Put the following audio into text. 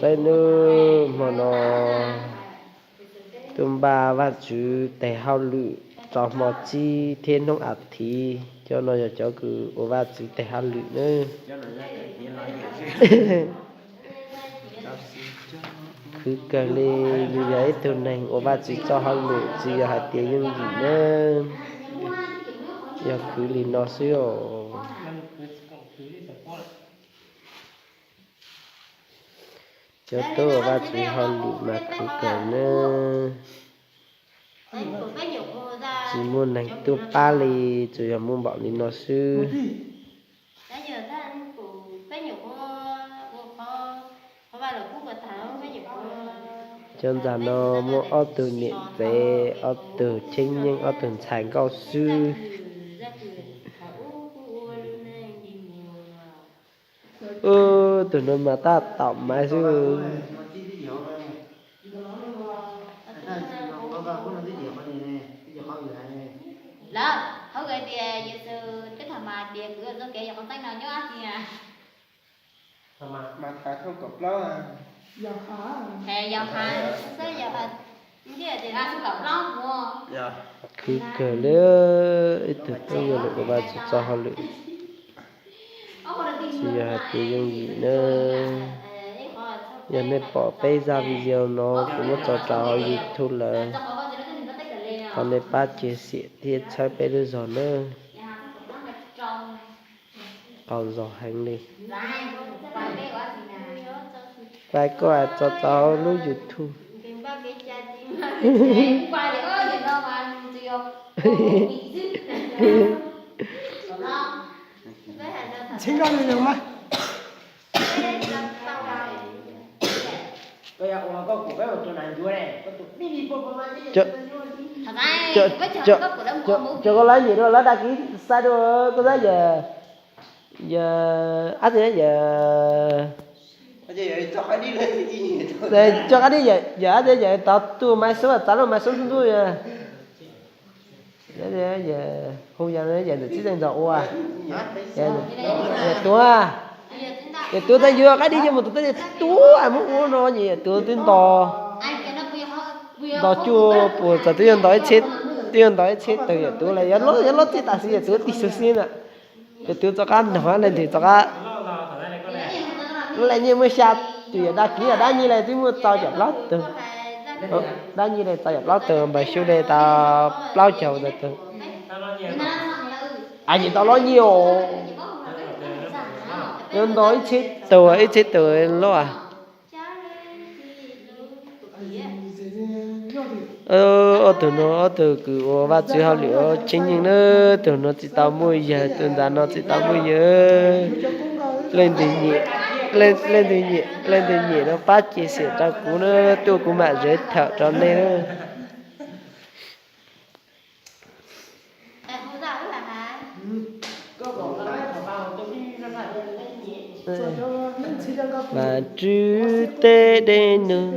Saib nawb, hmo no tuaj npaj Vajtswv tes hauj lwm tso hmo tsib thiab hnub as thiv, cov no yog cov kws ua Vajtswv tes hauj lwm nawb. Khwv kawg li, yus yog ib tug neeg ua Vajtswv txoj hauj lwm tsis yog hais tias yooj yim nawb, yog khwv li no xwb os. Cov tub ua Vajtswv hauj lwm mas khwv kawg nawb. Tsis muaj neeg tuaj pab li, tsuas yog muaj npaum li no xwb. Cov ntxag no muaj ob tug niam tsev, ob tug cheeb nyeej, ob tug ntxhais nkauj xwb. Ub, tus no mas tab tom maiv xwb. Khwv kawg li, ib tug tub ua Vajtswv txoj hauj lwm tsis yog hais tias yooj yim nawb. Yog nej pom peb zaj video no kuv muab tso rau hauv YouTube lawm, thov nej pab cia siam thiab txhawb peb lub zog nawb. Qau zog heev li. Pab koj tso tau hauv lub YouTube. Cov koj lab nyiam dua lab dag kis xav dua koj xav yawm, yawm ab tsi yawm, tso qab dib yawm ab tsi yawm tau tuaj maiv xub txav lub maiv xub ntub ntub. Hu yawm ntawm txib txeeg ntxov ua, yawm tuav, yawm tuav txawm yuav qab dib yuav mus tus teb tuav muab ua no nyiam yawm tuav twb nto, nto cuaj puas txawm twb yuav nto ib txhib, twb yuav nto ib txhib tawg yawm tuav lawm, yawm lob txij tam sim yawm tuav tig xwb xwb na. Yawm tuav txoj qab nog leej twg txoj qab, lawv nyiaj muaj xya, tus yawm dag kis yawm dab nyiaj lawv twb muaj txaus caum plaub tug, dab nyiaj lawv txaus caum plaub tug, npawg xyub lawv tau plaub caug tawm tug. Nyiam tau lob nyiaj os, yuav nto ib txhib tug, ib txhib tug lob. Ob tug no ob tug kws ua Vajtswv hauj lwm tseeb yeej na, tus no tsis tau muaj yawg, tus ntxhais no tsis tau muaj yawg. Leej twg nyiam, leej twg nyiam no pab cia siam rau kuv na, tuaj kuv mam zov thaum rau nej na. Mas tswv teb dej nug